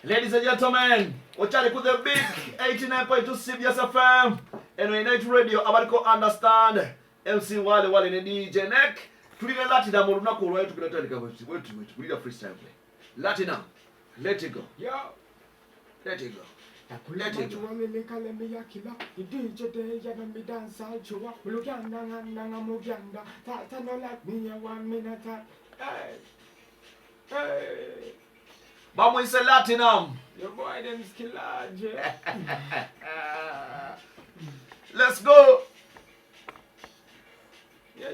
Ladies and gentlemen, okyali ku The Big 89.2 CBS FM, eno Night Radio, abaliko Understand, MC Wale Wale ne DJ Nek. Tulina Latinum. Olunaku olwayo tugenda tandika bweti bweti bweti kulira freestyle play. Latinum, let it go. Yo. Let it go. Let it go. DJ day ya me dance all show up. Muluganda nga muganda. Tata no like me ya 1 minute. Hey. Hey. Bamwise Latinum. Your boy them skillaje. Let's go. Yeah.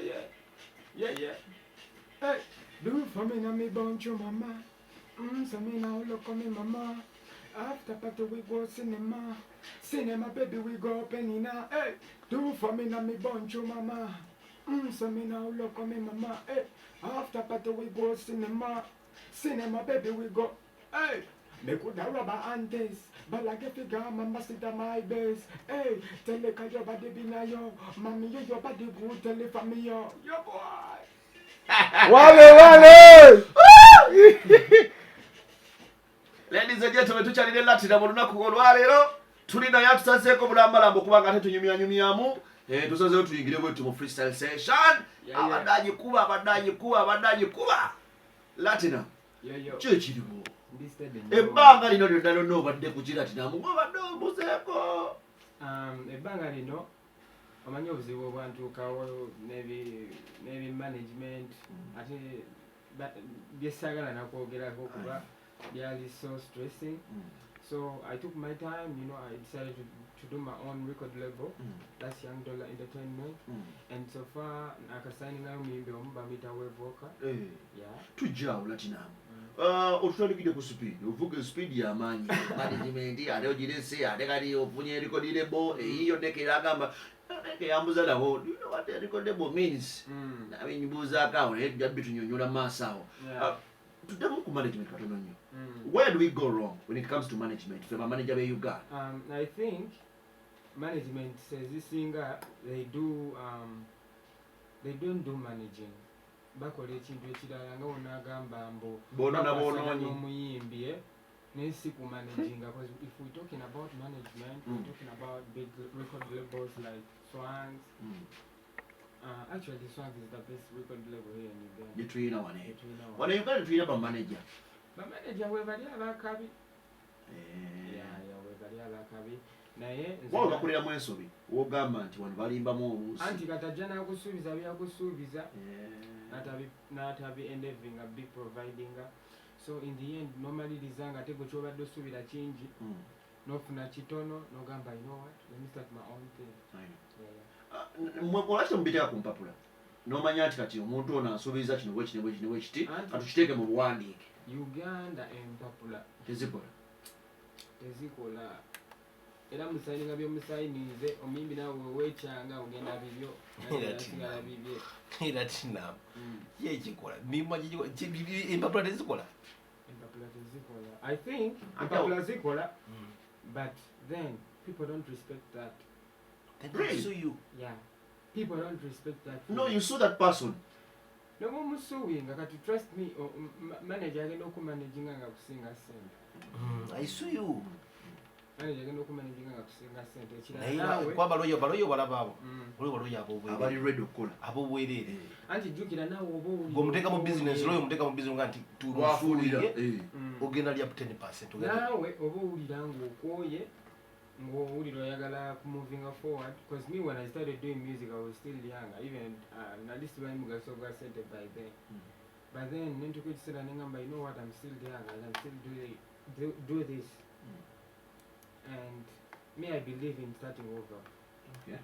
Hey, do for me na me bunch your mama. So me now look on me mama. After party we go cinema. Cinema, baby, we go penina. Hey, do for me na me bunch your mama. So me now look on me mama. Hey, after party we go cinema. Cinema, baby, we go. Hey. Me coulda rubber antes, but like if you got mama sit at my base. Hey, tell her your body be na yo, mommy you your body good, tell it for me yo, yo boy. Wale Wale. Ladies and gentlemen, tukyalina Latinum. Olunaku olwaleero tulina yatusazeeko bulambalamba okubanga ate tunyumyanyumyamu. Tusazeewo tuyingire bwetu mu freestyle session. Abadde agikuba, abadde agikuba, abadde agikuba. Latinum, Yo yo. ki ekiriwo? Ndi steady nnyo. Ebbanga lino lyonna lyonna obadde ku Latinum, obadde obuzeeko? Ebbanga lino omanyi obuzibu obwantuukawo n'ebi management, ate byesaagala nakwogerako kuba byali so stressing. So I took my time. I decided to do my own record label, that's Young Dollar Entertainment, and so far nakasigningayo omuyimbi omu bamuyita Wevoka. Yeah. Tujjaawo, Latinum. Otutandikidde ku speed, ovuga speed y'amaanyi, management ate ogirese, ate kati ofunye record label eyiyo. Nekera agamba, Neke yambuza nabo, "Do you know what a record label means?" Nabimbuuzaako awo, naye tujja bitunyonyola mu maaso awo. Tuddemu ku management katono nnyo. Where do we go wrong when it comes to management, ffe bamanager b'e Uganda? I think management ezisinga they don't do managing, bakola ekintu ekirala nga wonaagamba mbu Bonoona bakwasaganya boonoonyi. Omuyimbi, naye si ku managinga, because if we're talking about management, we're talking about big record labels like Swangz. Actually, Swangz is the best record label here in Uganda. Gye tulina wano Gye tulina wano. Wano e Uganda tulina bamanager. Bamanager webali abakabi. Yeah, webali abakabi, naye nze Wawe bakoleramu ensobi wogamba nti wano balimbamu oluusi? Anti katajja n'akusuubiza byakusuubiza, n'atabi endeavoringa be providinga, so in the end nomaliriza nga ate gwe kyobadde osuubira kingi, nofuna kitono, nogamba, "You know what, let me start my own thing." I know. Yeah. Ah, mwe olwaki temubiteeka ku mpapula nomanya nti kati omuntu ono ansuubiza kino bwekiti bwekiti bwekiti, katukiteeke mu buwandiike? Uganda empapula tezikola. Tezikola, era musayininga byomusayinize omuyimbi, nawe wewekyanga ogenda bibyo, Era sigala bibye. Era tinamu yekikola mirimu empapula tezikola. Empapula tezikola. I think empapula zikola, but then people don't respect that. Then Really? they sue you. Yeah, people don't respect that. No, you sue that person. Nobaomusuwinga kati, trust me, manager agenda okumanaginga nga kusinga sente. I sue you. Manager agenda okumanaginga nga kusinga sente. Ekirala Naye naawe kuba baloyo baloyo balaba abo. Waliwo baloyo abali ab'obwereere. Ready okukola. Ab'obwereere. Anti jjukira naawe oba owulira Ng'omuteeka mu business, loyo omuteeka mu business nga nti Wafuulira. tumusuuye, ogenda lya 10%. Naawe oba owulira ng'okooye, ng'owulira oyagala kumovinga forward, because me, when I started doing music, I was still young. Even nali simanyi mugaso gwa sente by then. But then nentuka ekiseera nengamba, "You know what, I'm still young, I can still do this." And me, I believe in starting over. Yeah.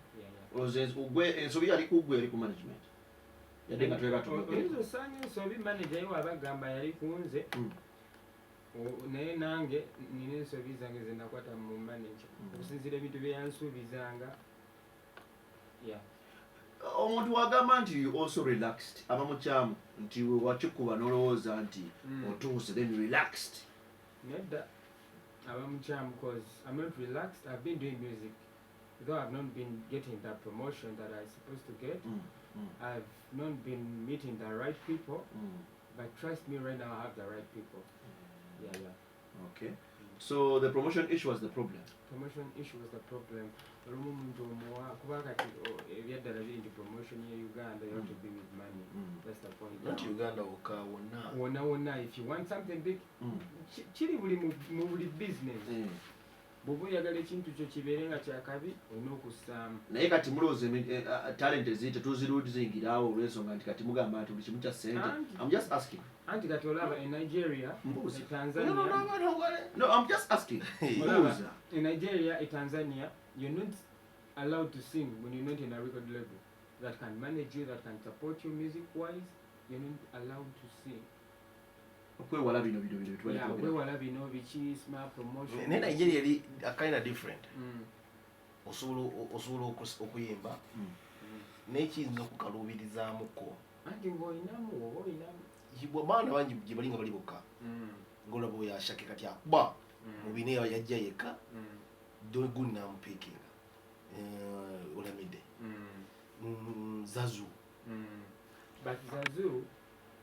Olowooza gwe ensobi yali ku gwe, eri ku management, yadde nga tweka Oyinza tugogere? Osanga ensobi manager ye wabagamba yali kunze, naye nange nina ensobi zange zenakwata mu manager okusinziira ebintu byeyansuubizanga, yeah. Omuntu wagamba nti you also relaxed, aba mukyamu nti we wakikuba n'olowooza nti otuuse, then relaxed? Nedda, aba mukyamu, 'cause I'm not relaxed. I've been doing music, though I've not been getting that promotion that I supposed to get. I've not been meeting the right people, but trust me, right now I have the right people. Yeah. Okay, so the promotion issue was the problem. Promotion issue was the problem. Olumu omuntu omuwa, kuba kati ebyaddala biri nti promotion ye Uganda, you have to be with money. That's the point. Not now. Uganda wokka, wonna. Wonna wonna, if you want something big, kiri buli mu buli business. Bw'oba oyagala ekintu kyo kibeere nga kyakabi, olina okussaamu. Naye kati mulowooza talent ezi tetuziruzingirawo olw'ensonga nti kati mugamba nti buli kimu kya ssente? I'm just asking. Anti kati olaba e Nigeria, Mbuuza. e Tanzania. No, I'm just asking. Olaba Mbuuza. e Nigeria, e Tanzania, you're not allowed to sing when you're not in a record label that can manage you, that can support you music wise. You're not allowed to sing. Okwewala bino bitubadde Yeah, twogera. okwewala bino biki, smart promotion. Naye Nigeria eri kind different. Osobola okuyimba, naye kiyinza okukaluubirizaamuko. Anti ng'olinamu, oba olinamu. Baana bangi gye bali nga bali bokka, ngaolaba oyo Asake kati akuba mu bina, yajja yekka, gundi namupiikinga, Olamide, Zazu. But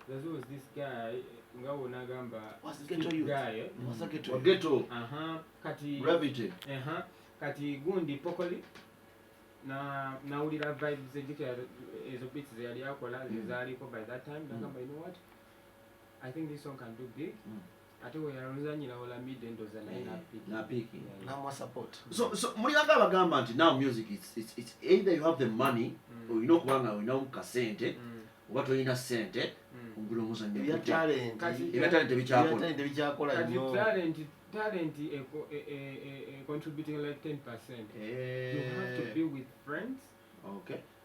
Zazu was this guy nga wonagamba Was ghetto youth. guy, eh? Was a ghetto Wa youth. ghetto. Aha, kati Gravity. Aha, kati gundi Pokoli na nawulira vibes, ejjukira ezo beats ze yali akola zezaaliko by that time. Nagamba, "You know what, I think this song can do big." Ate we yaluzanyira Olamide, ndoza naye napick. Napiiki. Yeah. Namuwa support. So mulingako abagamba nti now music it's either you have the money, olina okuba nga olinamu kasente, oba tolina sente, ogula omuzannyo Ebya gutya. talent. Ebya talent ebikyakola. Ebya talent ebikyakola Kati nnyo. Talent contributing like 10%. You have to be with friends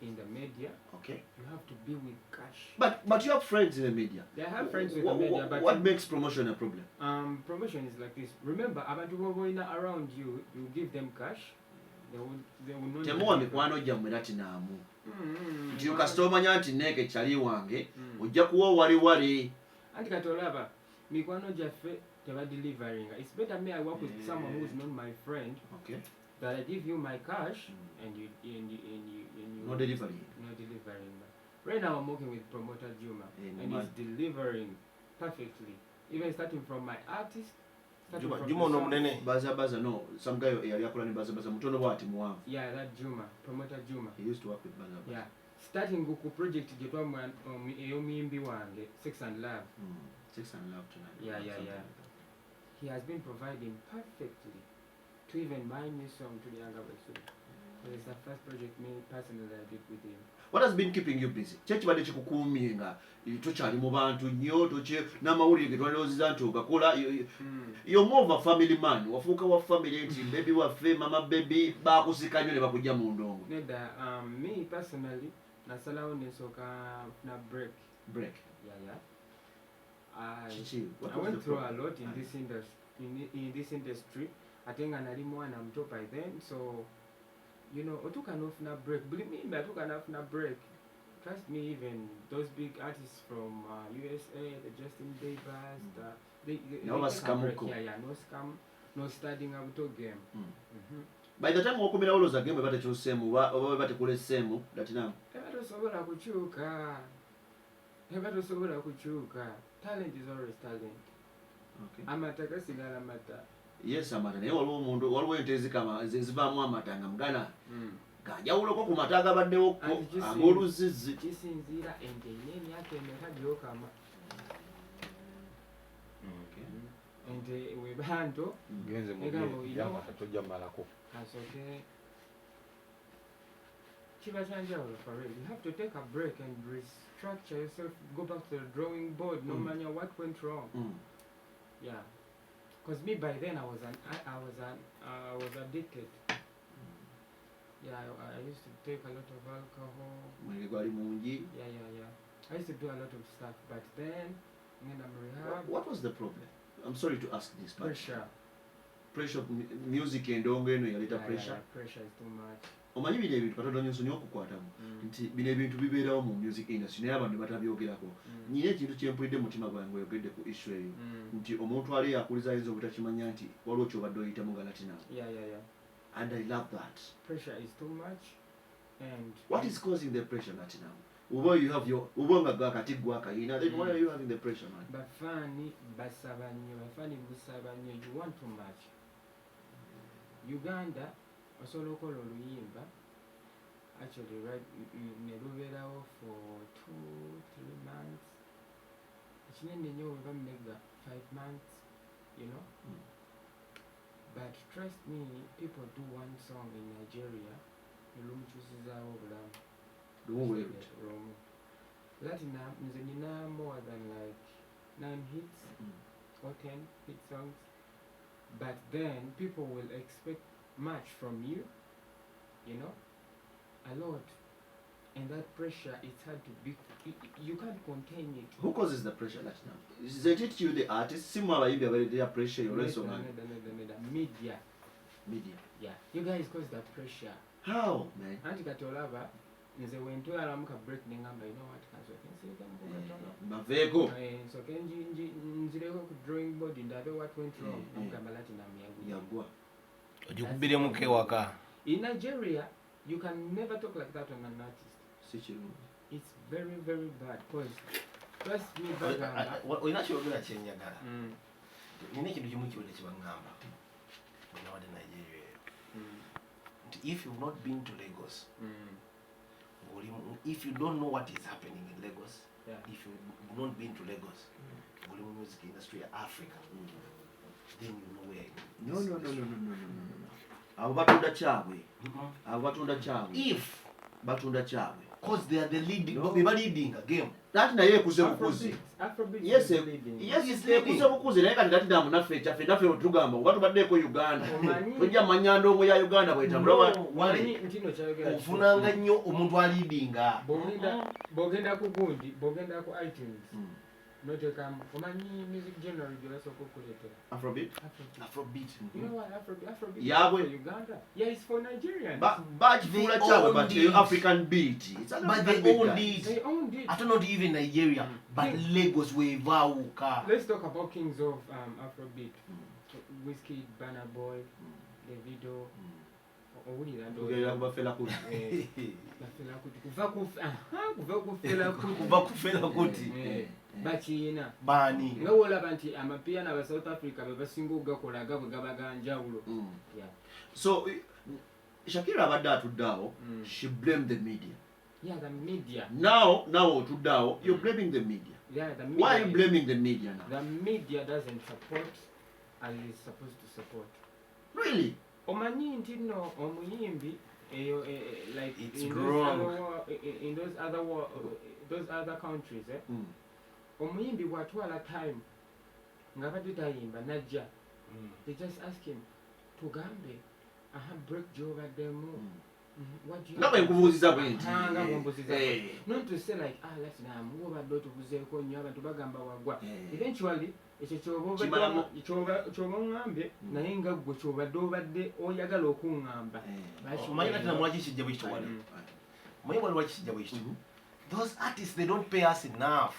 in the media. You have to be with cash. But you have friends in the media. They have friends with the media, but What makes promotion a problem? Promotion is like this. Remember, abantu boboina around you, you give them cash, they will not Temuwa deliver. mikwano gyammwe latinaamu nti kasita omanya nti neeke kyali wange, ojja kuwa wali wali. Anti kati olaba mikwano gyaffe tebadeliveringa. It's better me I work with someone who is not my friend, that I give you my cash and you No delivery. No delivering. Right now I'm working with promoter Juma, and man. he's delivering perfectly. Even starting from my artist, starting Juma from Juma the ono song. munene. Baza baza, no, some guy eyali akola ne baza baza, mutono bwati, muwanvu. Yeah, that Juma, promoter Juma. He used to work with Baza Baza. Yeah. Starting ku project gye twamwa ey'omuyimbi wange, Sex and Love. Sex and Love Tonight. Yeah. Something like that. He has been providing perfectly to even my new song, Tulianga Besu. It's the first project me personally I did with him. What has been keeping you busy? Ki ekibadde kikukuumye nga tokyali mu bantu nnyo, n'amawulire ge twalowooza nti ogakola? You're more of a family man, wafuuka wa family nti baby waffe, mama baby, bakusika nnyo ne bakujja mu ndongo. Nedda, me personally nasalawo nesooka nfuna break. Break. Yeah. Kiki? What I was went the through a problem? lot in this industry, in this industry. Ate nga nali mwana muto by then, so otuuka n'ofuna break. Buli muyimbi atuuka n'afuna break. Trust me, even those big artists from USA, the Justin Biebers, they Nabo they take a break. basikamuko. Yeah, no scam, no starting abuto game. By the time wokomerawo, olowooza game eba tekyuseemu oba eba tekuleseemu latinamu? Eba tosobola kukyuka, eba tosobola kukyuka. Talent is always talent. Amata gasigala mata. Yes, amata, naye waliwo omuntu, waliwo ente ezikama ezivaamu amata nga mugana ganjawuloko ku mata agabaddewoko Anti ag'oluzizi. Kisinziira ente erina emyaka emeka gyokama. Ente weba nto. Genze mu Egamba oyina byamata tojja malako. Kasooke kiba kyanjawulo. For real, you have to take a break and restructure yourself, go back to the drawing board, nomanya what went wrong. Yeah, because me by then I was addicted. Yeah, I used to take a lot of alcohol. Mwenge gwali mungi. Yeah, I used to do a lot of stuff, but then ngenda mu rehab. What was the problem? I'm sorry to ask this, but Pressure. Pressure, music endongo eno yaleeta pressure. Yeah, pressure is too much. Omanyi bino ebintu katono nnyo, nsonyiwa okukwatamu, nti bino ebintu bibeerawo mu music industry naye abantu ne batabyogerako. Nyina ekintu kyempulidde mu mutima gwange oyogedde ku issue eyo, nti omuntu ali akuliza ayinza obutakimanya nti waliwo kyobadde oyitamu nga latina. And I love that. Pressure is too much and What is causing the pressure, Latinum? Oba you have your, oba nga gwe akati gwe akayina, then why are you having the pressure, man? Bafaani basaba nnyo, bafaani busaba nnyo. You want too much. Uganda osobola okukola oluyimba actually, right, ne lubeerawo for 2-3 months, ekinene nnyo weba mega 5 months. But trust me, people do one song in Nigeria ne lumukyusizaawo obulamu. Lumu bwe luti. Lumu. Latinum, nze nina more than like nine hits or 10 hit songs, but then people will expect much from you you know a lot, and that pressure, it's hard to be, you can't contain it. Who causes the pressure, Latinum? Is it you, the artist? Si mwe abayimbi abaleetera pressure Nedda, olw'ensonga nedda, nedda, nedda. Media. Media. Yeah, you guys cause that pressure. How, man? Anti kati olaba nze wentwalamu ka break nengamba, you know what, kansooke nsirikemu katono. Baveeko. Eh, nsooke nzireko ku drawing board ndabe what went wrong. Namugamba Latinum yagwa. Yagwa. Ogikubiremuko ewaka. In Nigeria you can never talk like that on an artist. Si kirungi. It's very, very bad, cause trust me, bagamba Olina kyogera kyenjagala. Nina ekintu kimu kiwedde kyebaŋŋamba bwe nabadde Nigeria eyo, nti if you've not been to Lagos, if you don't know what is happening in Lagos, if you've not been to Lagos, ng'oli mu music industry ya Africa, then you know where. No, no, no, no, no, no, no, no, no. Abo batunda kyabwe. Abo batunda kyabwe. If Batunda kyabwe. 'Cause they are the leading. No. Be leading a game. Ati naye ekuze bukuzi. Afrobeat Yes, is leading. yes, It's leading. ekuze bukuzi, naye kati Latinum naffe ekyaffe naffe tugamba oba tubaddeeko Uganda. Omanyi- Tojja manya ndongo ya Uganda bwetambula. No, wale Omanyi nti no kyayogera ofunanga nnyo omuntu aleadinga. Bw'ogenda ku gundi, bw'ogenda ku iTunes notekamu, omanyi music genre gye basooka okuleetera? Afrobeat. Afrobeat. Afrobeat. You know what Afrobeat is Yabwe. for Uganda? Yeah, it's for Nigerians. Bakifuula They kyabwe, owned but it. eyo African beat. It's an But African they beat, owned guys. it. They owned it. Ate not even Nigeria, but Lagos wevaawuka. Let's talk about kings of Afrobeat. Wizkid, Burna Boy, Davido. Owulira? Tugerera ku ba Fela Kuti. Eh, ba Fela Kuti, kuva ku aha, kuva ku Fela Kuti. Kuva ku Fela Kuti. Eh, bakiyina. Baani? Nga wolaba nti amapiano aba South Africa be basinga okugakola agabwe gaba ga njawulo. Yeah. So Shakira abadde atudde awo, she blamed the media. Yeah, the media. Now otudde awo, you're blaming the media. Yeah, the media. Why are you blaming the media now? The media doesn't support as it's supposed to support. Really? Omanyi nti nno omuyimbi eyo like It's in those wrong. other in those other countries, eh, omuyimbi bw'atwala time ng'abadde tayimba najja, they just ask him, tugambe aha break gy'obaddemu. What do you Nga bwe nkubuuziza bwe nti. Ah, nga bw'ombuuziza. Not to say like, ah, Latinum ng'obadde otubuzeeko nnyo, abantu bagamba wagwa. Eventually ekyo kyoba obadde kyoba oŋŋambye, naye nga ggwe kyobadde obadde oyagala okuŋŋamba. Omanyi Latinum lwaki kijja bwe kityo wale? Omanyi wale lwaki kijja bwe kityo? Those artists, they don't pay us enough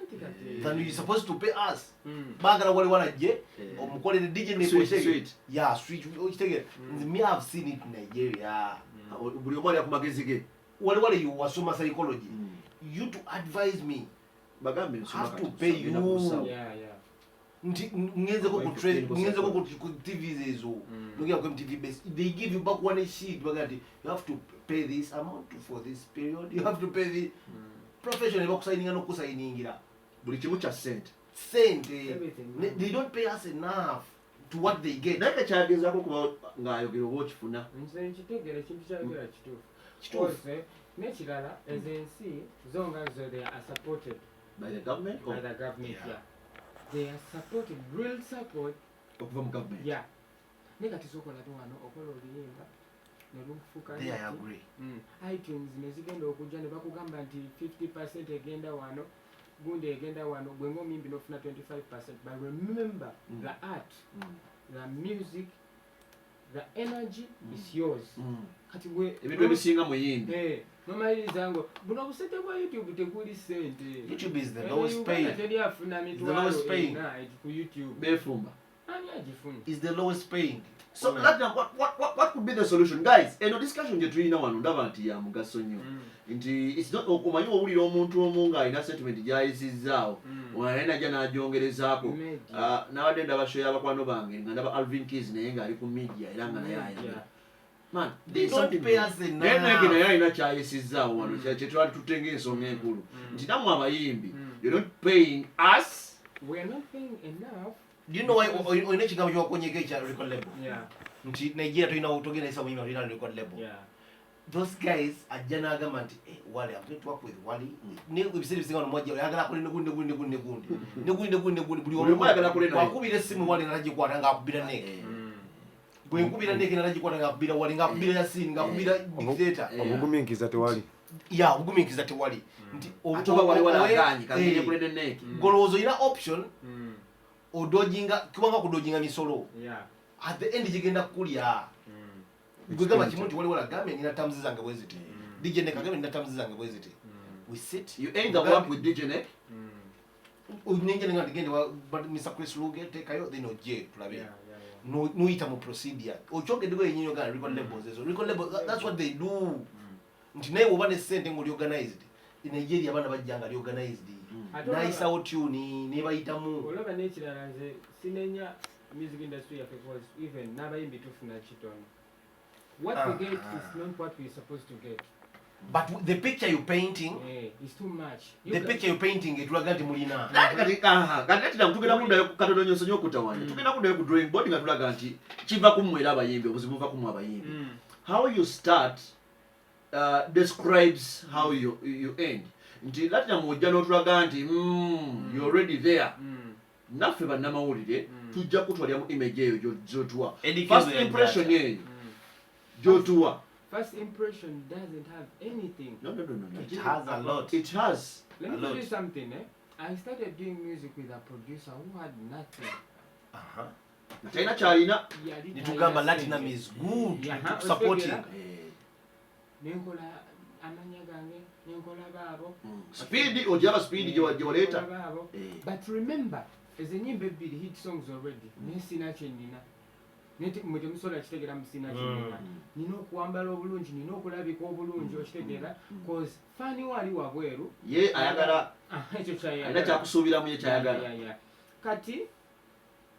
Anti kati than you supposed to pay us. Baagala wale walajje omukolere DJ Sweet, sweet. Yeah, sweet, okitegeera? Nze me have seen it in Nigeria. Buli omu alya ku magezi ge. Wale wale you wasoma psychology, you to advise me Bagambe nsoma have to kati, pay genda you. ku musawo. Nti ngenzeko ku Going to clinical ngenzeko ku TVs ezo, nogera ku MTV Base, they give you back one sheet, baga nti you have to pay this amount for this period, you have to pay the professional bakusayininga n'okusayiningira. Buli kimu kya ssente. Sente. Everything. They don't pay us enough to what they get. Naye tekyagezaako kuba ng'ayogera oba okifuna. Nze nkitegeera, ekintu kyayogera kituufu. Kituufu. Cause, n'ekirala, ezo ensi zo nga zo, they are supported by the government by or the government. Yeah. Yeah, they are supported, real support. Okuva mu government. Yeah, naye kati sooka olabe wano okola oluyimba ne lufuuka There I hit. agree. iTunes ne zigenda okujja ne bakugamba nti 50 egenda wano, gundi egenda wano, gwe ng'omuyimbi n'ofuna 25. But remember, the art, the music, the energy is yours. Kati gwe Ebintu ebisinga muyimbi. Eh, nomaliriza ngo buno obusente bwa YouTube tekuli sente. YouTube is the Eh, lowest Uganda paid. teri afuna The mitwalo lowest paid. ena ku YouTube. Beefumba. Ani Agifunye. Is the lowest paying. So Latina, what could be the solution, guys? Eno discussion gye tulina wano ndaba nti ya mugaso nnyo, nti it's not omanyi owulira omuntu omu ng'alina statement gy'ayisizzaawo, naye najja n'agyongerezaako. Media. Ah, nabadde ndaba show y'abakwano bange nga ndaba Alvin Keys, naye ng'ali ku media era nga naye Media. ayagala. Man, They there's don't something pay wrong. us enough. Naye naye naye alina kyayisizzaawo wano kye twali tutte ng'ensonga enkulu, nti nammwe abayimbi, you're not paying us. We are not paying enough. Do you know why? Olina ekigambo kyewakonyeko ekya record label, nti Nigeria tolina, togenda isa muyimbi tolina record label. Those guys ajja n'agamba nti, "Eh, Wale, I'm going to work with Wale." Ne ebiseera ebisinga wano mwajja oyagala akole negundi, negundi, negundi, negundi, negundi, negundi, negundi, buli Buli omu ayagala akole naye. Wakubira essimu Wale natagikwata ng'akubira Neck. Bwe nkubira Neck natagikwata ng'akubira Wale, ng'akubira Yasin, ng'akubira Dictator. Obugumiikiriza tewali. Ya, obugumiikiriza tewali nti Ate oba wali wala agaanyi kagende kule ne Neck. Golowooza olina option odojinga, kubanga kudojinga misolo, at the end gigenda kukulya. Gwegamba kimu nti waliwo agambye nina terms zange bwe ziti, DJ Neck agambye nina terms zange bwe ziti, we sit. You either work with DJ Neck. Nenje nga ndigende wa Mr Chris Luge, tekayo, then ojje tulabe. Nuyita mu procedure okyogedde gwe yenyini ogana record labels ezo, record labels, that's what they do, nti naye woba ne sente ng'oli organized. In Nigeria abaana bajja nga ali organized, Ate nayisawo tune nebayitamu. Olaba n'ekirala, nze sinenya music industry yaffe, cause even n'abayimbi tufuna kitono. What we get is not what we're supposed to get. But the picture you painting, Yeah, it's too much. You the picture you painting etulaga nti mulina. Kati kati aha, kati ati tugenda kuddayo katono nnyo, nsonyi okutawanya. Tugenda kuddayo ku drawing board nga tulaga nti kiva ku mmwe era abayimbi, obuzibu buva ku mmwe abayimbi. How you start describes how you end. Nti Latina mwojja n'otulaga nti you're already there. Naffe bannamawulire tujja kutwalira mu image eyo gy'otuwa. Eddie First Kenzo impression yajja. eyo gy'otuwa. First impression doesn't have anything. No. It has a lot. It has. Let me A tell lot. you something, eh? I started doing music with a producer who had nothing. Nga talina kyalina. Yali Nitugamba talina Latinum sente. is good Yeah, supporting. otegera? Nenkola amanya gange, nenkola baabo. Speed ojaba, speed gye waleeta. Nenkola baabo. Eh. But remember, ezo ennyimba ebbiri hit songs already, naye sina kye nnina. Naye mwe temusobola kitegeera mu sina kye nnina. Nina okuwambala obulungi, nina okulabika obulungi, okitegeera, cause fan wo ali wabweru. Ye ayagala Ah, ekyo kyayagala. alina kyakusuubiramu ye kyayagala. Yeah. Kati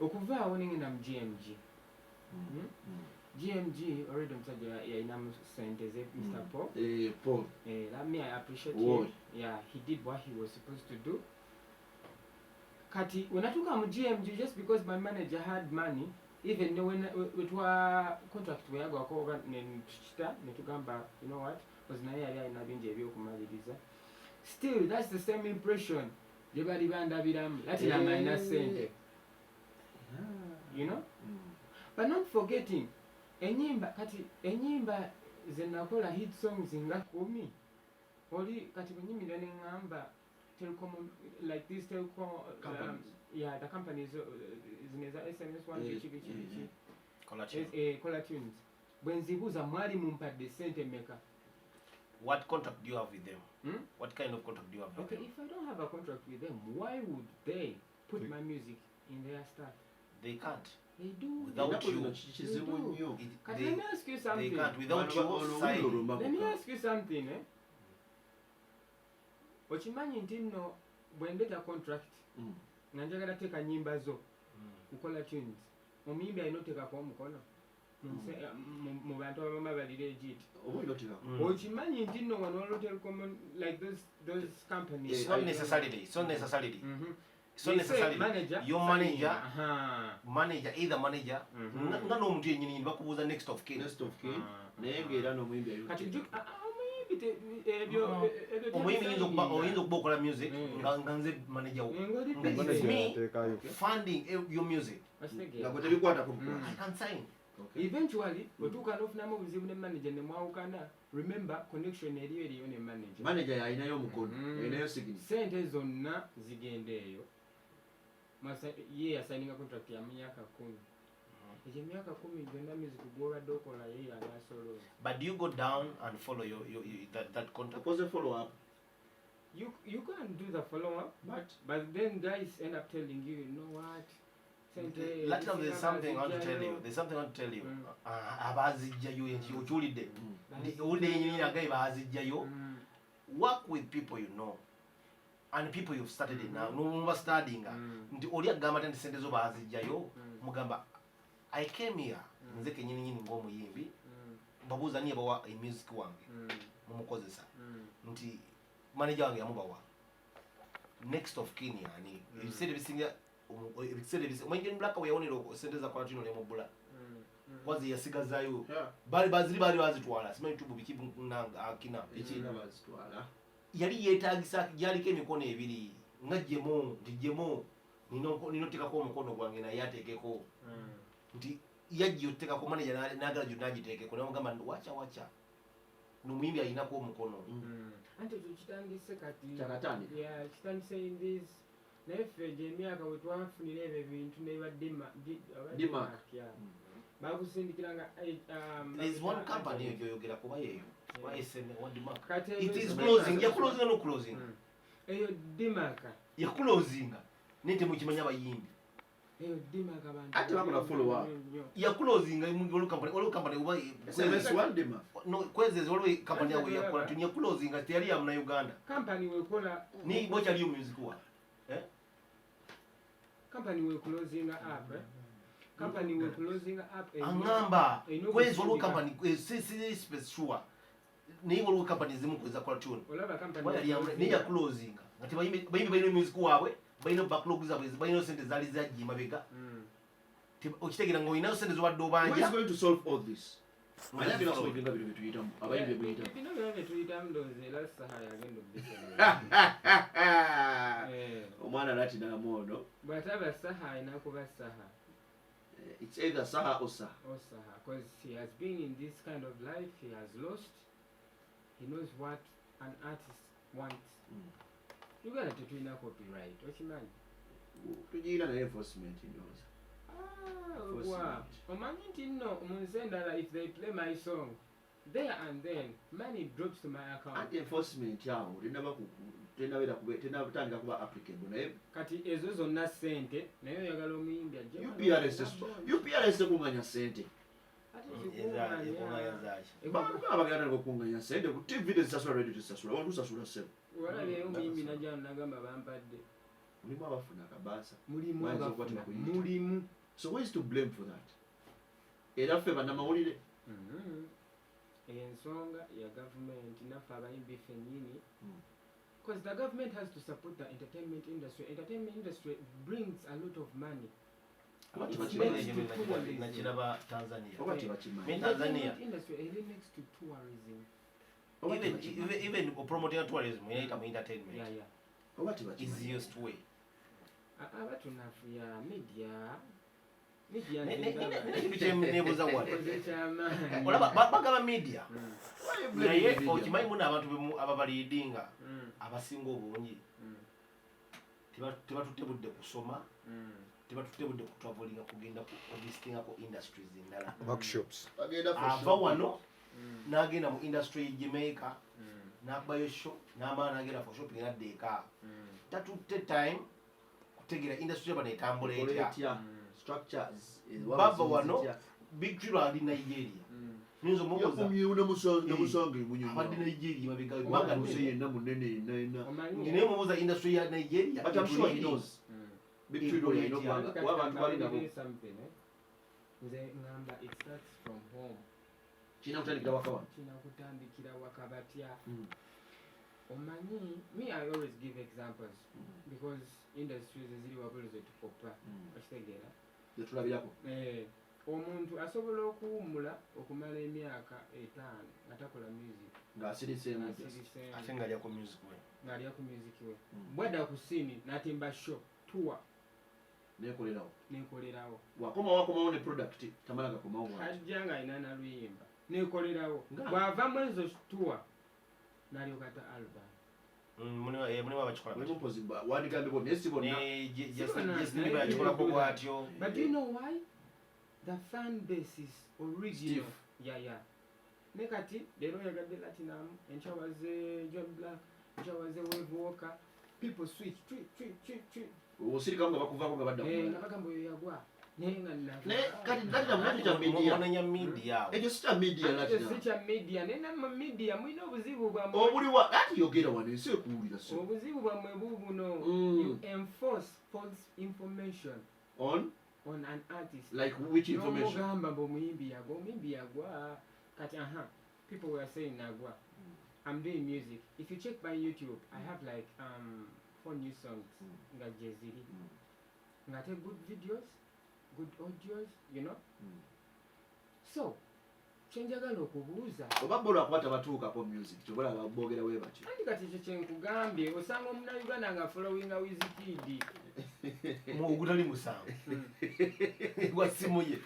okuvaawo nengenda mu GMG. GMG already omusajja yalinamu sente ze, Mr Paul. Eh, Paul. Eh, that me, I appreciate Whoa. him. Yeah, he did what he was supposed to do. Kati wenatuuka mu GMG, just because my manager had money, even ne when wetwa contract weyagwako oba netukita netugamba, you know what, because naye yali alina bingi ebyokumaliriza, still that's the same impression gye bali bandabiramu, Latinum alina sente, you know, but not forgetting enyimba. Kati enyimba zenakola hit songs nga 10 oli kati bwenyimirira neŋŋamba telecom, like these telecom Companies. Yeah, the companies, zino eza SMS one, biki biki biki. Caller tunes, bwe nzibuuza mwali mumpadde sente meka? What contract do you have with them? Hmm? What kind of contract do you have with Okay, them? if I don't have a contract with them, why would they put my music in their stuff? They can't. They do. Without Ennaku you. zino kizibu nnyo. Kati let me ask you They something. can't without Bano you olwo signing. olwo Let me ask you something, eh? Okimanyi nti nno bwe ndeeta contract nga njagala teeka nyimba zo kukola tunes, omuyimbi alina oteekako omukono mu bantu abamu abali legit. Oba olina oteekako. Okimanyi nti nno wano waliwo telecom, like those companies. It's not necessarily. It's not necessarily. It's not They say necessarily. manager, Your sign manager, in. Manager, either manager, nga n'omuntu yennyini nyini bakubuuza next of kin. Next of kin, naye ng'era n'omuyimbi alina Kati oteekako. omuyimbi ebyo ebyo Omuyimbi tebisayininga. oyinza okuba okola music nga nze manager wo. Ng'oli Nga busy. it's me Ateekayo. funding your music. Okitegeera? Nga gwe tebikwatako bukwata. I can sign. Okay. Eventually otuuka n'ofunamu obuzibu ne manager ne mwawukana, remember connection eriyo eriyo ne manager. Manager yalinayo omukono, yalinayo signature. Sente zonna zigenda eyo. Ye yasayininga contract ya myaka 10, egyo emyaka 10 gyonna music gwobadde okola ye yanasolooza. But do you go down and follow your that contract? Okoze follow up. You can do the follow up, but but then guys end up telling you, you know what, Sente Latinum, there's something I want to tell you. ezijjayo. There's something I want to tell you. Ah, abazijjayo nti okiwulidde. Nti owulidde yennyini agaye baazijjayo. Work with people you know and people you've started in now. Nomuba studyinga. Nti oli agamba nti sente zo baazijjayo. Mugamba I came here nze kennyini nyini ng'omuyimbi babuuza niye bawa music wange mumukozesa nti manager wange yamubawa next of kin yani ebiseera ebisinga ebiseera ebisinga omanyi John Black we yawonera sente za Quarantine olyamubbula wazi yasigazaayo. Baali baziri baali bazitwala simanyi tubu biki nanga akina biki. Ekirina bazitwala. Yali yeetagisa gyaliko emikono ebiri nga jemo nti jemo nina oteekako omukono gwange naye ateekeko nti yajja oteekako manager n'agala gyonna agiteekeko namugamba nti wacha wacha nomuyimbi alinako omukono. Anti ekyo kitandise kati. Kyakatandika. Yeah, kitandise in this naye ffe gye emyaka bwe twafunira ebyo ebintu neba D-Mark. Bakusindikiranga There is one company eyo gyoyogera kuba yeeyo oba SM oba Dmark. Kati It is closing, yakulosinga no closing. Eyo dimaka. Yakulosinga naye temukimanya abayimbi. Eyo dimaka bantu Ate bakola follow up. nnyo. Yakulosinga waliwo company, waliwo company oba SMS one dema. No, kwezezi waliwo company yawe yakola tuni yakulosinga teyali ya Munnayuganda. Company wekola Ni bokyaliyo music wa, eh? Company we closing up, eh? Company we closing up Aŋŋamba erina kwezi waliwo okusindika. Company si space sure naye waliwo company ezimu kwezakola tune. Olaba company Oba yali naye yakulosinga nga tebayimbi bayimbi balina music waabwe balina backlog zaabwe balina sente zaali zajja emabega. Okitegeera ng'olinayo sente zobadde Who is obanja. going to solve all this? Ani agenda solvinga bino byetuyitamu abayimbi byetuyitamu? Bino byonna byetuyitamu ndowooza era saha yagenda obisobola. Eh, Omwana latinaamu ono. Bw'ataba saha alina kuba saha. It's either Saha or Saha. Or saha because he has been in this kind of life, he has lost, he knows what an artist wants. Uganda tetulina copyright, okimanyi? Tugiina naye enforcement ndowooza. Ah, Enforcement. wa omanyi nti nno mu nsi endala if they play my song there and then money drops to my account. Anti enforcement awo tennabatandika kuba applicable naye. Kati ezo zonna ssente naye oyagala omuyimbi ajje UPRS UPRS tekunganya sente. Ate Ekunganya zaaki? Bagamba bagenda tandika okukunganya sente ku TV tezisasula, radio tezisasula, wantu usasula ssebo. Walabyeyo omuyimbi najja nagamba bampadde. Mulimu abafuna akabaasa. Mulimu Bayinza okuba abafuna tebakuyita. mulimu. So who is to blame for that? Era ffe bannamawulire. Eyo ensonga ya gavumenti naffe abayimbi ffennyini because the government has to support the entertainment industry. Entertainment industry brings a lot of money. Oba It's tebakimanyi. next to tourism. Nakiraba Tanzania. Oba tebakimanyi. Me Tanzania. Entertainment industry eri next to tourism. Oba Even, tebakimanyi. even promoting tourism eyayita mu entertainment Oba tebakimanyi. easiest way. Abatunafuya media media. Nekintu kyenebuuza wano Koze kyamaanyi. olaba bagaba media Why you blaming naye the media? okimanyi muno abantu ababaliidinga abasinga obungi tebatutte budde kusoma tebatutte budde kutravelinga kugenda kuvisitingako industries endala. Workshops. Bagenda for Ava shopping. wano n'agenda mu industry ye Jamaica n'akubayo show n'amala n'agenda for shopping nadda eka tatutte time kutegeera industry bano etambula Ekola etya. etya? Structures, Bava wano zitya? Big Tree ali Nigeria nyinza omubuuza Yakumyewo Eh, namusanga emunyonyi. abadde Nigeria mabega ebbanga Muse ddene. yenna munene yenna yenna. Omanyi Nti naye mubuuza industry ya Nigeria But I'm sure he etulidi. knows. Big Tree Ekola oyo alina etya? okubanga Kati kuba abantu bali nabo. kambalire something, eh? Nze ŋŋamba it starts from home. Kirina kutandikira waka wano. Kirina kutandikira waka batya? Omanyi me, I always give examples because industries eziri wabweru zetukopa okitegeera? Zetulabirako. Eh, omuntu asobola okuwummula okumala emyaka 5 nga takola music. Ng'asiriseemu just. Ng'asiriseemu. Ate ng'alya ku music we. Ng'alya ku music we bwadda ku scene n'atimba show tour Nekolerawo. Nekolerawo. Wakomawo akomawo ne product tamala gakomawo bwati. Ajja ng'alina naluyimba nekolerawo bw'ava mu ezo tour n'alyoka ata album. Mulimu abakikola Mulimu batyo. mpozi wandigambye bonna naye si bonna. Ne Si bonna, Justin naye Bieber yakikolako people do that. bw'atyo. But do you know why? The fan base is original. Stiff. Yeah. Ne kati leero oyagadde Latinum, enkya waze John Black, enkya waze Wave Walker. People switch, twi, twi, twi, twi. Osirikamu nga bakuvaako nga badda Eh, nga kumulala. bagamba oyo yagwa. Naye nga nava. Naye kati Latinum nakyo kya media. Munenya media awo. Ekyo si kya media. Ate si Latinum. kya media, naye nammwe media mulina obuzibu bwammwe. Obuliwa ati yogera wano ensi ekuwulira so. Obuzibu bwammwe bubuno. You enforce false information On on an artist. Like which information? N'omugamba mbu omuyimbi yagwa, omuyimbi yagwa. Kati aha, people were saying nagwa. I'm doing music. If you check my YouTube, I have like 4 new songs nga gyeziri. Ngate good videos, good audios, you know? So, kyenjagala okubuuza. Oba bo lwakuba tabatuukako music, kyobola boogera bwe batyo. Anti kati ekyo kye nkugambye, osanga omunnayuganda nga followinga Wizkid. Mu ogutali musango. Gwa simu ye.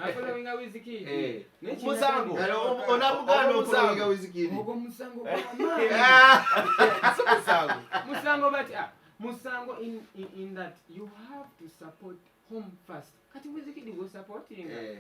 Afollowinga Wizkid. Eh. Naye kino Musango. atandika Onamuganda Ogwo ofollowinga Wizkid. Ogwo musango gw'amaanyi. Si musango. Musango but, musango in that you have to support home first. Kati Wizkid go supporting. Eh.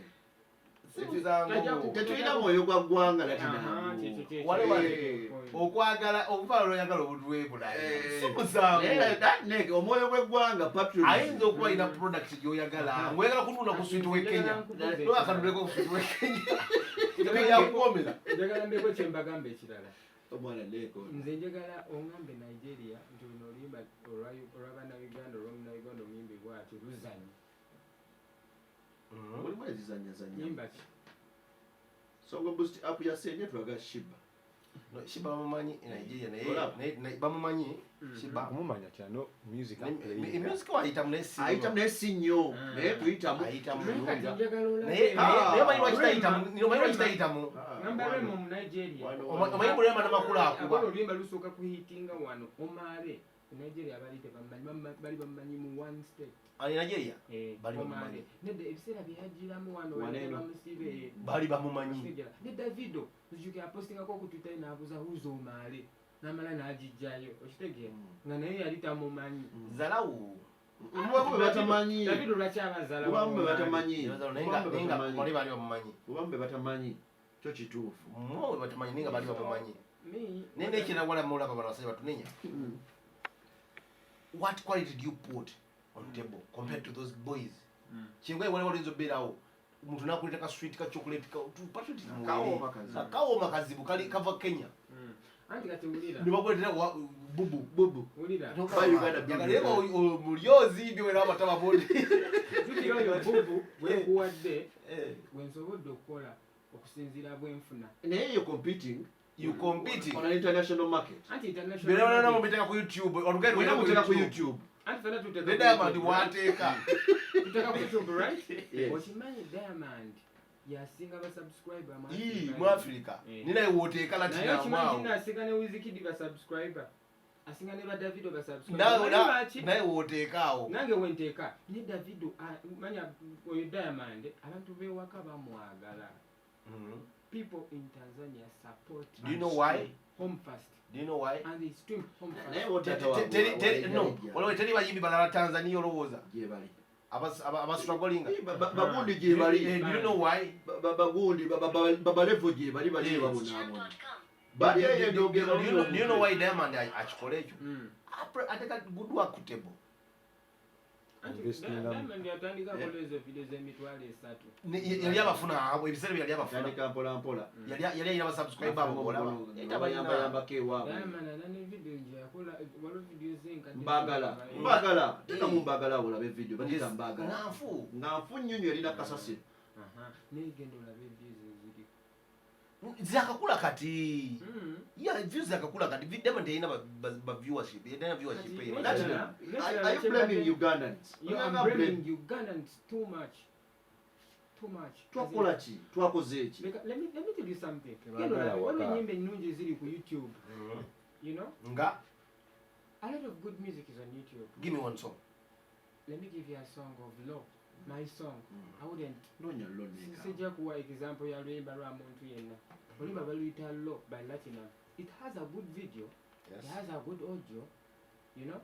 Si musango. Tetulina mwoyo gwa ggwanga Latinum. Aha, kyekyo, kyekyo. Wale wale. Eh. Okwagala okufaanana oyagala obuntu bw'ebulaaya. Eh. Si musango. Naye that nigga, omwoyo gw'eggwanga patriotism. Ayinza okuba alina product gy'oyagala. Ng'oyagala kutunda ku sweet w'e Kenya. Nolwakanuleko ku sweet w'e Kenya. Yakuwoomera. Njagala mbeeko kye mbagamba ekirala. Omwana neeko. Nze njagala ongambe Nigeria nti luno oluyimba olw'abannayuganda, olw'omunnayuganda omuyimbi bw'ati luzannya. Mulimu ezizannyazannya. Nyimba ki? Songo Boost app ya Sente tulaga Shiba. No, Shiba bamumanyi e Nigeria naye Olaba. naye bamumanyi Shiba. Kumumanya kyano music Ne- music wayitamu naye si Ayitamu naye si nnyo. Naye tuyitamu. Ayitamu. Naye kati njagala olabe. Naye naye omanyi lwaki Rema. tayitamu? Omanyi lwaki tayitamu? Ngamba Rema mu Nigeria. Wano, Omanyi bwe Rema n'amakula akuba. Akola oluyimba lusooka kuhitinga wano Omare. E Nigeria bali tebamumanyi, bali bamumanyi mu one state. Ali Nigeria? Eh, Bali Omare. bamumanyi. Nedda ebiseera bye yajjiramu wano, Wano bali eno. bamusibe. Bali bamumanyi. Osigala. Ne Davido, nzijukira apostingako ku Twitter n'abuuza who's Omare? N'amala n'agijjayo. Okitegeera? Nga naye yali tamumanyi. Zalawu. Mubamu be batamanyi. Davido lwaki aba Zalawu? Mubamu be Omare? batamanyi. Naye nga Mubamu be batamanyi. bali bali bamumanyi. Mubamu be batamanyi. Kyo kituufu. Mwe batamanyi naye nga bali bamumanyi. Me, Naye n'ekirala wala mulaba bano abasajja batunenya. What quality do you put on table compared to those boys? Kyengoye wali walinza obeerawo omuntu n'akuleeta ka sweet ka chocolate ka patriotism Kawooma weeri. kazibu. Kawooma kazibu kali kava Kenya. Anti kati wulira. Ne bakuleetera bubu. Bubu. Wulira. Ba Uganda bubu. Naye mulyozi ibyo wera abataba bodi. Jjukira oyo bubu bwe nkuwadde, bwe nsobodde okukola okusinziira bwe nfuna. Naye you're competing. You competing. On an international market. Anti international Bera bana market. mubiteeka ku YouTube. Olugendo Wena lugenda muteeka ku YouTube. Anti fena tuteeka Ne ku Diamond YouTube, bw'ateeka. right? Tuteeka ku YouTube, right? Yes. Okimanyi Diamond yasinga ba subscriber mu Ii, Africa. mu Africa. Eh. Nina w'oteeka Naye Latinum okimanyi awo. nti asinga ne Wizkid ba subscriber. Asinga ne ba Davido ba subscriber. Nawe Omanyi lwaki? naye w'oteeka awo. Nange wenteeka ne Davido, manya oyo Diamond abantu b'ewaka bamwagala. People in Tanzania support Do you know why? Home first. Do you know why? And they stream home first. Naye w'oteeka wa- No, wa- waliwo teri bayimbi balala Tanzania olowooza. Gye bali. Abastrugglinga. Bagundi gye bali. Do you know why? Bagundi, babalevo gye bali, bali Yes. babonaabona. Bali eyo endogera Do you know why Diamond akikola ekyo? Ateka good work ku table. Anti Investing in Diamond yatandika akola ezo video z'emitwalo esatu. Yali abafuna abo, ebiseera bye yali abafuna. Yatandika mpola mpola. Yali alina abasubscribe abo b'olaba. Bayambayambako ewaabwe. Diamond alina ne video gye yakola, waliwo video ze enkadde. Mbagala. Mbagala. Teekamu Mbagala awo olabe video, bateeka Mbagala. Nga nfu. Nga nfu nnyo nnyo erina kasasiro. Aha. Naye genda olabe views eziri. Zakakula kati. Yeah, views zakakula kati. Diamond terina ba viewership. Terina viewership Kati, eyo. That's Are you blaming Ugandans? You are Blame. blaming Ugandans too much. Too much. Twakola ki? Twakoze ki? Leka, let me tell you something. Tebagala Genda olabe, waliwo waka. ennyimba ennungi eziri ku YouTube. You know? Nga? A lot of good music is on YouTube. Give me one song. Let me give you a song of Law. My song. I wouldn't. Noonya Law neka. Sijja kuwa example ya luyimba lwa muntu yenna. Oluyimba baluyita Law by Latinum. It has a good video. Yes. It has a good audio. You know?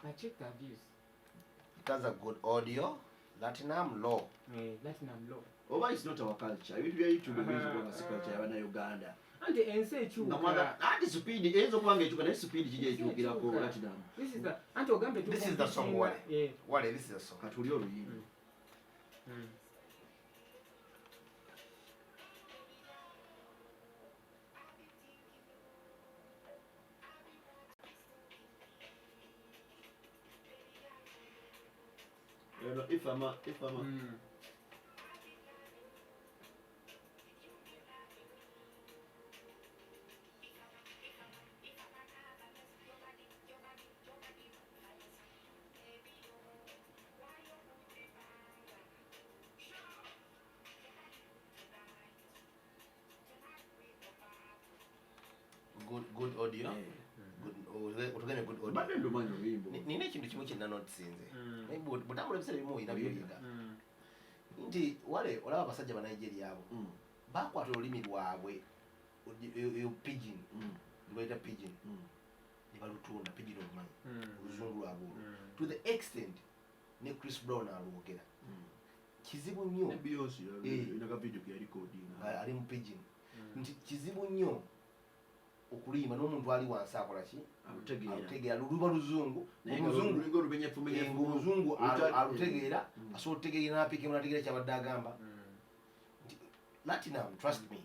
But check the views. It has a good audio. Latinum Law. Latinum Law. Oba it's not our culture. Ebintu bya YouTube ebiyinza okuba nga si culture y'Abannayuganda. Anti ensi ekyuka. Anti speed eyinza okuba nga ekyuka, naye speed kijja ekyukirako Latinum. This is the anti ogambe This is the song, Wale. Wale, this is the song. Katuli oluyimba. Eno ifama ifama. Good, good audio. Good, otugambye good audio. Mbadde ndumanyi oluyimba. Nina ekintu kimu kye nanotisinze. Naye bw'otambula ebiseera ebimu olina by'oyiga. Nti wale olaba abasajja ba Nigeria abo bakwata olulimi lwabwe eyo pidgin, lwebayita pidgin, ne balutunda. Pidgin olumanyi, oluzungu lwabwe olwo, to the extent ne Chris Brown alwogera. Kizibu nnyo. Ne Beyonce yalina ka video ke yarecordinga. Nga ali mu pidgin. Nti kizibu nnyo okuluyimba n'omuntu ali wansi akola ki? Alutegeera. Alutegeera, luba luzungu. Naye nga Oluzungu lulinga olumenyefumenyefu. Ng'oluzungu alutegeera, asobola okutegeera n'apiikemu n'ategeera kyabadde agamba. Nti Latinum, trust me,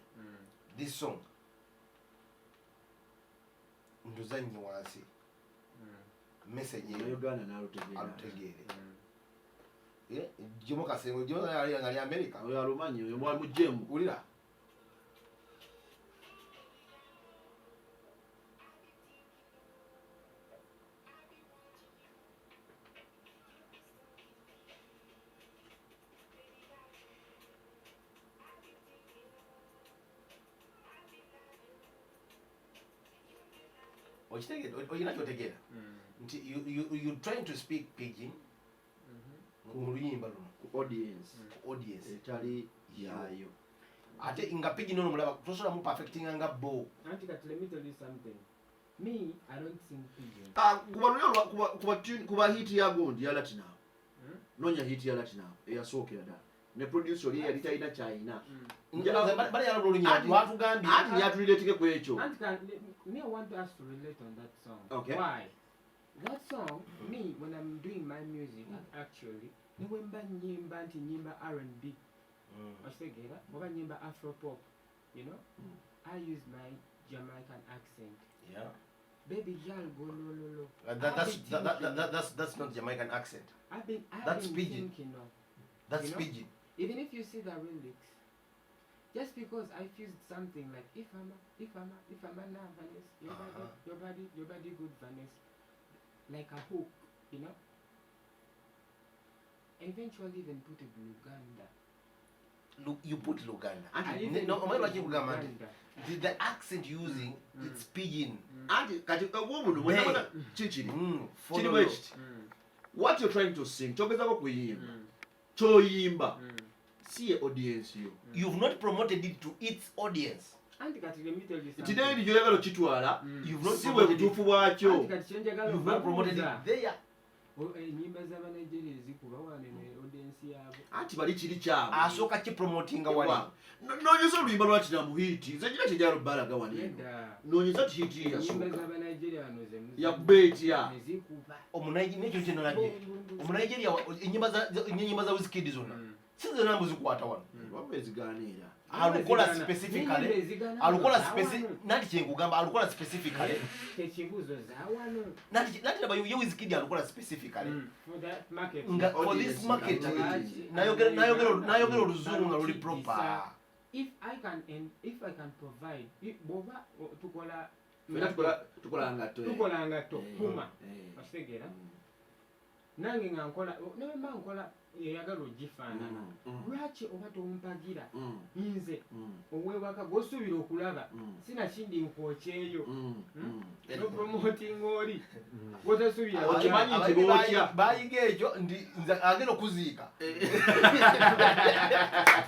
this song nduzannye wansi message eyo Uganda n'alutegeera. Alutegeere. Jomo Kasengo, Jomo ali ali America. Oyo alumanyi, oyo mwamuggyemu. Wulira. Okitegeera, olina kyotegeera nti you trying to speak pidgin mu luyimba luno ku audience ku audience etali yaayo. Ate nga pidgin ono mulaba tosobola mu perfectinga nga bo. Anti kati let me tell you something. Me, I don't sing pidgin. Ah, kuba luli olwa kuba tune, kuba hit ya gundi ya Latinum. Nonya hit ya Latinum eyasookera ddala. Ne producer oli yali talina ky'alina. Bali yalaba olunyira lwatugambye. Anti yatuliretike ku ekyo. Anti ka, me, I want us to relate on that song. Okay. Why? That song, me, when I'm doing my music, actually, ne bwe mba nnyimba nti nnyimba R&B, okitegeera, oba nnyimba Afro pop, you know, I use my Jamaican accent. Baby girl, go lo lo lo. I've been thinking. That's not Jamaican accent. I've That's been pidgin. thinking of. That's You know? pidgin. Even if you see the lyrics, just because I fused something like if I'm a, if I'm a, if I'm a now Vanessa, your body, your body, your body good Vanessa, like a hook, you know. Eventually even put it Luganda. Look, you put Luganda. I even No, put omanyi lwaki nkugamba nti Luganda. the accent using, it's pidgin. Anti kati obwomuntu Hey. bwena kikiri. Follow Kiri bwe lo. kiti. What you're trying to sing, kyogezako kuyimba. Kyoyimba. Si ye audience yo. You've not promoted it to its audience. Anti kati let me tell you Nti something. n'eri gy'oyagala okitwala, You've not si bwe promoted it. butuufu bwakyo. Anti kati kye njagala You've not promoted it okubuuza. there. Ennyimba z'Abanigeria ezikuba wano eno audience yaabwe. Anti bali kiri kyabwe. Asooka kipromotinga wali. Noonyeza oluyimba lwa Kinamu hit. Nze ngira kyenjagala obbalaga wano eno. Nedda. Noonyeza ti hit ye Ennyimba yasooka. z'Abanigeria wano ze Yakuba etya? ezikuba. Nekyo kye nalabye. Omunigeria ennyimba za Wizkid zonna. Si zonna mbuzikwata wano. Wabula ezigaana era. Alukola Ezigana. specifically. N'ennyimba ezigana Alukola za wano. nanti kyenkugamba alukola specifically. Tekibuuzo za wano. Nanti laba ye Wizkid alukola specifically. For that market. Nga for Audience this market nga nayogera oluzungu nga luli proper. If I can and if I can provide, bw'oba tukola Ffenna tukola ngatto. Tukola ngatto, Puma. Okitegeera? Nange nga nkola, ne bwe mba nkola eyagala ogifaanana. Lwaki oba tompagira? Nze ow'ewaka gw'osuubira okulaba, sinakindi nkwokyeyo. N'opromotinga oli gw'otosuubira. Okimanyi nti Abayiga bookya. bayiga ekyo nti nze agenda okuziika.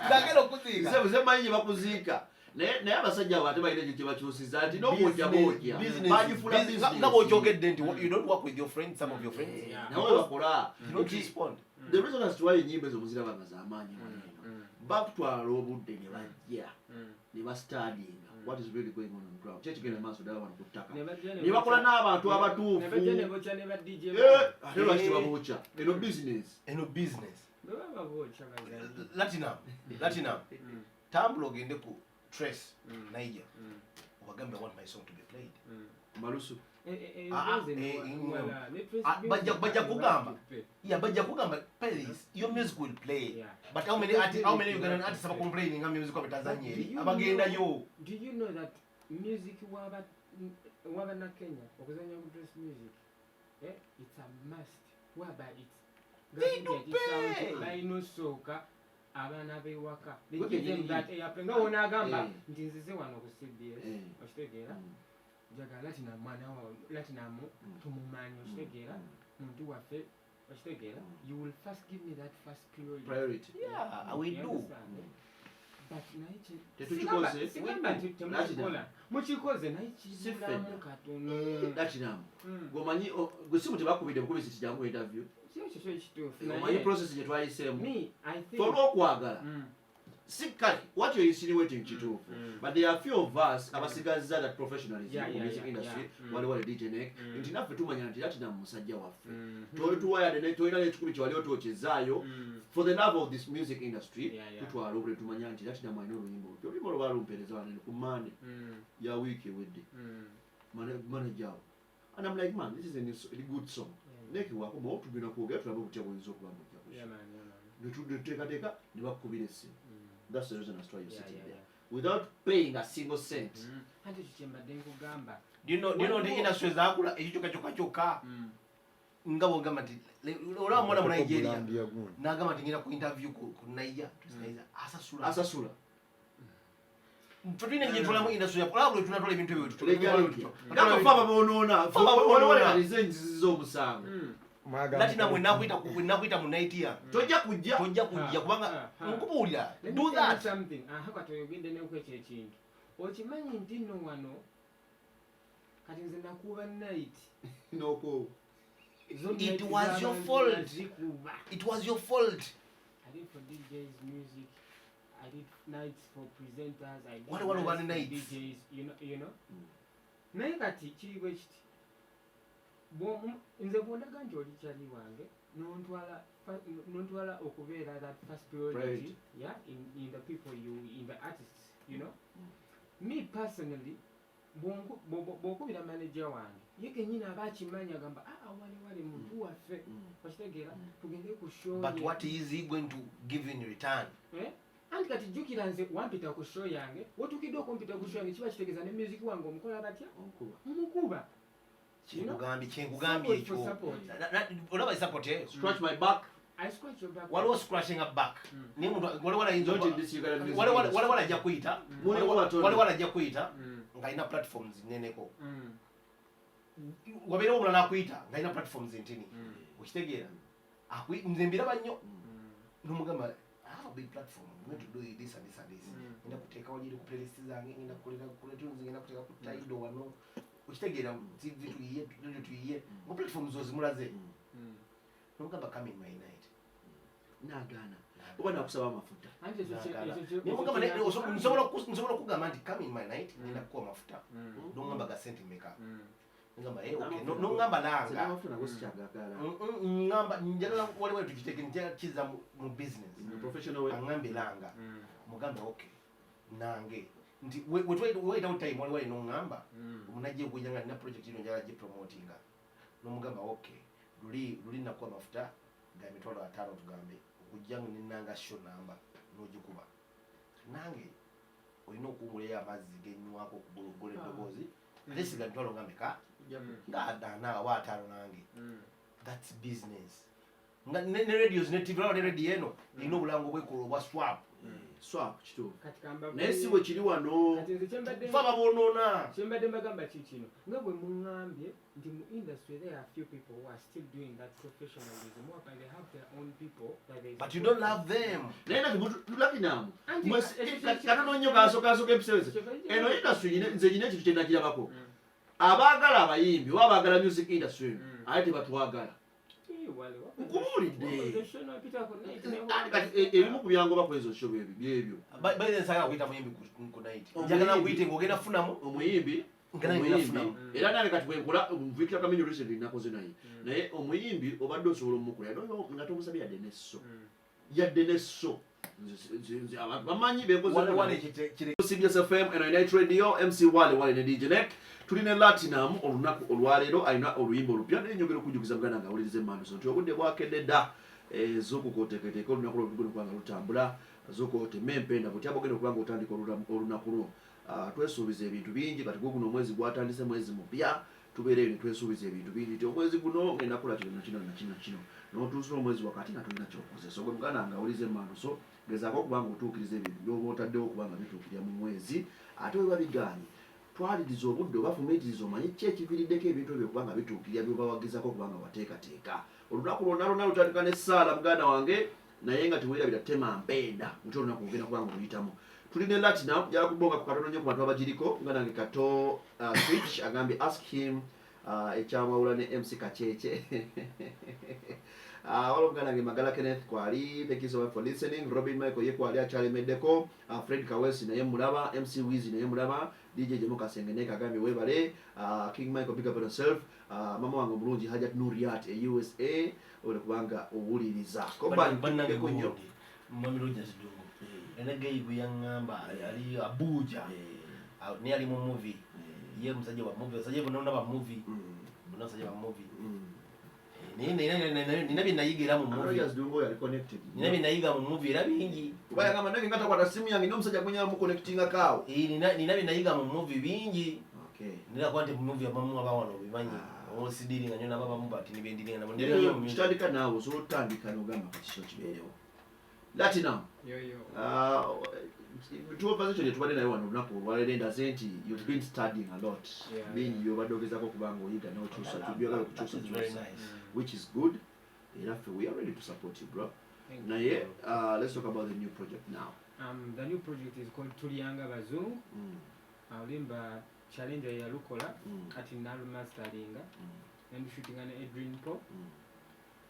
Nze agenda okuziika. Nze mmanyi gye bakuziika. Naye abasajja abo ate balina ekyo kye bakyusiza nti n'okwokya bookya. Bagifuula business. Nga bw'okyogedde nti you don't work with your friends, some of your friends. Nawe bakola. You don't Nti respond. the reason as to why ennyimba ezo muziraba nga z'amaanyi wano eno, batwala obudde ne bajja ne bastadinga. What is really going on on ground, kyekigenda maaso ddala wano ku ttaka. Ne bajja Ne bakola n'abantu abatuufu. Ne bajja ne bokya ne ba DJ. Eh, ate lwaki tebabookya? Eno business. Eno business. Bwe baba bookya bazanyi. Latinum, Latinum, tambula ogende ku Trace Niger, obagambe, "I want my song to be played." Malusu. Eh, eh, eh, Ah, nze eh, wala, ne Trace Ah, Music bajja kugamba. baffe. Yeah, bajja kugamba, please, your music will play. But how many how many Ugandan artists are complaining nga music wa Tanzania But do you abagendayo? Do you know that music waba na Kenya okuzanya ku Trace Music, eh, it's a must, whereby it's They do pay. Balina osooka abaana b'ewaka. They Gwe give them kennyini. that airplay nga wonaagamba nti nzize wano ku CBS, okitegeera, njagala Latinum, mwana wa Latinum, tumumanyi, okitegeera, muntu waffe, okitegeera, you will first give me that first priority. Priority. Yeah, we You do. understand? But naye Tetukikoze. Sigamba nti temukikola, mukikoze, naye Si kibulamu ffenna. katono. Latinum, gweomanyi gwe simu tebakubidde bukubisi kijangu interview. Kyo kyo kituufu. Omanyi process gye twayiseemu? Me, I think Olw'okwagala si kale what you're insinuating kituufu, but there are few of us abasigazza that professionalism mu music industry. Waliwo wali DJ Nek, nti naffe tumanya nti Latinum musajja waffe, tolituwayadde, tolina n'ekikumi kyewali otwokyezaayo. For the love of this music industry, tutwala obule, tumanya nti Latinum alina oluyimba olupya. Oluyimba olwo balumpeereza wanene ku Mande ya wiiki ewedde. Manager wo, and I'm like, "Man, this is a good song." Nekiwaako mawo tugenda kwogera, tulabe obutya buyinza okuba mujja. Yeah, man, yeah, man. Netuteekateeka ne bakukubira essimu. That's the reason as to why you're sitting there without paying a single cent. Anti ekyo kyembadde nkugamba. Do you know the industry zaakula ekyo kyokka kyokka kyokka, nga bwogamba nti olaba mwana mu Nigeria Brand ya gundi. n'agamba nti ngenda ku interview ku Niger, Niger asasula. Asasula. Ffe tulina gyetulamu industry yaffe, olaba buli tunatwala ebintu ebyo. Nako fe ababoonoona. Ffe ababonoona. Waliwo enzizi z'omusango. Latina bwe nakwita mu night yange, Tojja kujja. Tojja kujja kubanga nkubuulira. Let me Do tell you that. something. Aha, kati oyogedde neku ekyo ekintu, okimanyi nti nno wano kati nze nakuba night. Noko. Zo It night was your z'abantu fault. nazikuba. It was your fault. I did for DJs music. I did nights for presenters. I did Wali nights wali for nights. DJs, you know. Naye kati kiri bwe kiti. Nze bw'ondaga nti oli kyali wange, nontwala okubeera that first priority, Priority. yeah, in the people you in the artists. Me personally, bw'okubira manager wange, ye kennyini aba akimanyi, agamba, "Ah, wale wale muntu waffe," okitegeera, tugende ku show But ye. what is he going to give you in return? Eh? Anti kati jjukira nze wampita ku show yange, wotuukidde okumpita ku show yange, kiba kitegeeza ne music wange omukola batya? Onkuba. Mumukuba. Kyenkugambye, kyenkugambye Support for ekyo. support. Olaba support eyo? Scratch my back. I scratch your back. Waliwo scratching a back, naye muntu waliwo ayinza Not in this Uganda music industry. waliwo ajja kuyita Mulimu batono. waliwo ajja kuyita ng'alina platforms nneneko, wabeerewo omulala akuyita ng'alina platforms ntini, okitegeera? Nze mbiraba nnyo, nomugamba, "I have a big platform. I'm going to do this and this and this. Ngenda kuteeka wali eri ku playlist zange, ngenda kukolera ku iTunes, ngenda kuteeka ku Tidal wano." Okitegeera? TV tuyiye, radio tuyiye, ngo platforms ozimulaze. Nomugamba, "Come in my night." Nagaana oba nakusaba amafuta. Anti ekyo Nagaana. ekyo Nemugamba, ekyo nsobola okugamba nti, "Come in my night, ngenda kukuwa amafuta." Nongamba ga sente meka? Ngamba, "Eh, okay." Nongamba nanga. Amafuta nago sikyagagala. Ngamba njagala waliwo tukiteeke, njagala kiza mu business. In a professional way. Aŋŋambe langa, mugambe okay nange nti wetwayitawo time waliwo alina oŋŋamba omunajja okujja nga nina project ino njagala gipromotinga, nomugamba, "Okay, luli luli nakuwa amafuta ga 50,000, tugambe okujja nga nenanga show namba n'ogikuba nange olina okuwumulayo amazzi genywako okugula eddoboozi, ate siga mitwalo nga meka, nga ana oba 50 nange." That's business. Nga ne radios ne TV, olaba ne radio eno erina obulango obwekola obwa swap. Swap kituufu. Kati kamba Naye si bwe kiri wano. Kati nze kyembadde Fe ababonoona. Kyembadde mbagamba ki kino, nga bwe muŋŋambye nti mu industry there are few people who are still doing that professionalism, whereby they have their own people that they But you don't love them. Naye nati Latinum, Anti- katono nnyo kasooka ebiseera eno industry nze nyina ekintu kyenagirabako, abaagala abayimbi oba abaagala music industry ate tebatwagala. Nkubuulidde. Kati ebimu ku byangoba kwezo show byebyo. Nsagala kuyita muyimbi ku night. Njagala nkuyite ng'ogenda funamu. Omuyimbi omuyimbi era nange kati bwenkola Victor Kamenyo recently nakoze naye, naye omuyimbi obadde osobola omukola nga tomusabye yadde nesso, yadde nesso. Nze abantu bamanyi benkoze. CBS FM eno Night Radio, MC Wale Wale ne DJ Nek. Tuli ne Latinum olunaku olwaleero, alina oluyimba olupya, naye nyongera okujjukiza muganda nga awuliriza emmanduso nti obudde bwakedde dda zuukuka oteeketeeke olunaku lwo lugenda okuba nga lutambula. Zuukuka oteme empenda butya bwogenda okuba nga otandika olunaku lwo. Twesuubiza ebintu bingi. Kati gwe guno omwezi gwatandise, mwezi mupya, tubeereyo ne twesuubiza ebintu bingi nti omwezi guno ngenda kukola kino nakino nakino kino, n'otuusa omwezi wakati nga tolina kyokoze. So gwe muganda nga awuliza emmanduso, gezaako okuba nga otuukiriza ebintu by'oba otaddewo okuba nga bituukirira mu mwezi. Ate weba bigaanye, twaliriza obudde oba fumiitiriza omanye ki ekiviiriddeko ebintu ebyo okuba nga bituukirira by'oba wagezako okuba nga wateekateeka. Olunaku lwonna lwonna lutandika n'essaala, muganda wange, naye nga teweerabira tema mpenda nti olunaku ogenda kuba nga oluyitamu. Tuli ne Latinum, njala kubonga ku katono nnyo ku bantu abagiriko nga nange Kato Switch agambye ask him ekyamwawula ne MC Kacheche. Waliwo muganda wange Magala Kenneth kwali, thank you so much for listening. Robin Michael ye kwali akyalemeddeko. Fred Kawesi naye mulaba, MC Wizi naye mulaba, DJ Jemo Kasenge naye kagambye webale. King Michael, big up on yourself. Mama wange omulungi Hajat Nuriat e USA, ole kubanga owuliriza. Bannange gundi Mwami Rogers Dungu ena geyi gwe yaŋŋamba ali Abuja, naye ali mu movie, ye musajja wa movie, basajja bonna ba movie, bonna basajja ba movie. Naye nina bye nayiga era mu movie. Rogers Dungu oyo ali connected. Nina bye nayiga mu movie era bingi. Kuba yagamba nange nga takwata simu yange n'omusajja gwe mu connectingako awo. Nina bye nayiga mu movie bingi. Okay. Nina kuba nti mu movie abamu abawano obimanyi, osidiringa nyo nababamu bati nibendiringa nabo ndera nnyo mu music. Kitandika naawe osobola otandika n'ogamba kati kino kibeerewo. Latinum. Yo yo. Tuovaze kyo tubadde naye wano olunaku olwaleero, endaze nti you've been studying a lot. Yeah. Bingi byobadde ogezako okuba nga oyiga n'okyusa byagala okukyusa That is very kyusa, nice. which is good. Era ffe we are ready to support you, bro. Thank you. Naye let's talk about the new project now. The new project is called Tulyanga Bazungu. Olimba challenge yalukola kati nalumasteringa nendushootinga ne Edwin Po,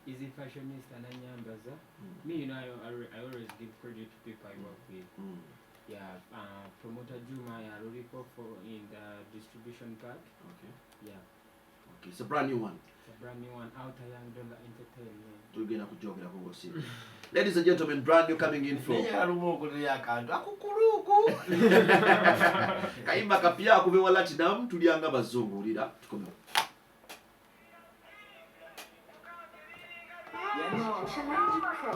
Easy Fashionista nanyambaza. Me, you know, I always give credit to people I work with. Yeah, promoter Juma yaluliko for in the distribution part. Yeah. Okay, it's a brand new one. It's a brand new one out, Young Dollar Entertainment. Tugenda kujogerako ngosi. Ladies and gentlemen, brand new coming in from Naye alumu okolera akantu akukuluuku. Kayimba kapya akuva ewa Latinum, Tulyanga Bazungu. Wulira tukomewo. Challenge Pro.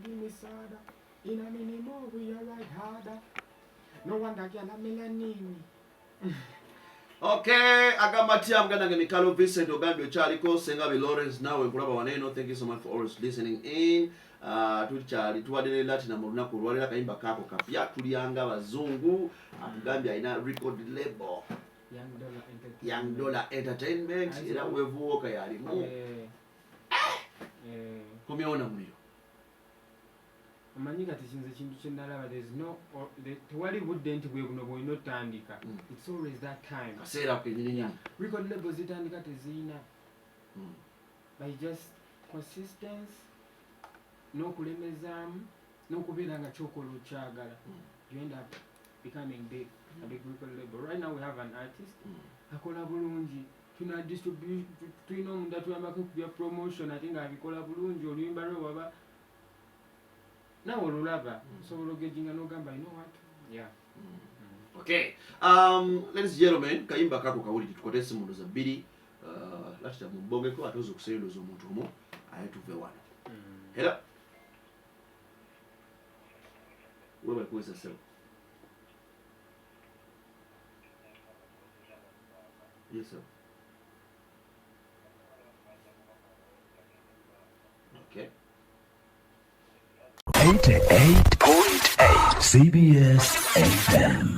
Give me soda. In a minute we are right harder. No wonder girl a melanin. Okay, agamba atya muganda wange Mikalo Vincent ogambye okyaliko, Sengabi Lawrence naawe nkulaba waneeno, thank you so much for always listening in. Tukyali tubadde ne Latinum olunaku olwaleero, akayimba kaako kapya, Tulyanga Bazungu. Atugambye alina record label. Young Dollar Entertainment. Young Dollar Entertainment, era wevuwoka yalimu. Komyewo na muliro. Omanyi kati kinze kintu kyenalaba, there's no tewali budde nti bwe buno bwolina otandika. It's always that time. Kaseera kenyini nyini. Record label zitandika teziyina, by just consistence n'okulemezaamu n'okubeera nga kyokola okyagala, you end up becoming big, a big record label. Right now we have an artist akola bulungi, tuna tulina omuntu atuyambako ku bya promotion ate ng'abikola bulungi. Oluyimba lwe waba nawe olulaba, osobola ogejinga n'ogamba, you know what, yeah. Okay. Ladies and gentlemen, kayimba kako kawulire, tukote esimu ndoza bbiri. Latita mumbongeko ate oza okusendoza omuntu omu aye tuve wano. Era webale kuweza ssebo. Yes, sir. Okay. 88.8 CBS FM.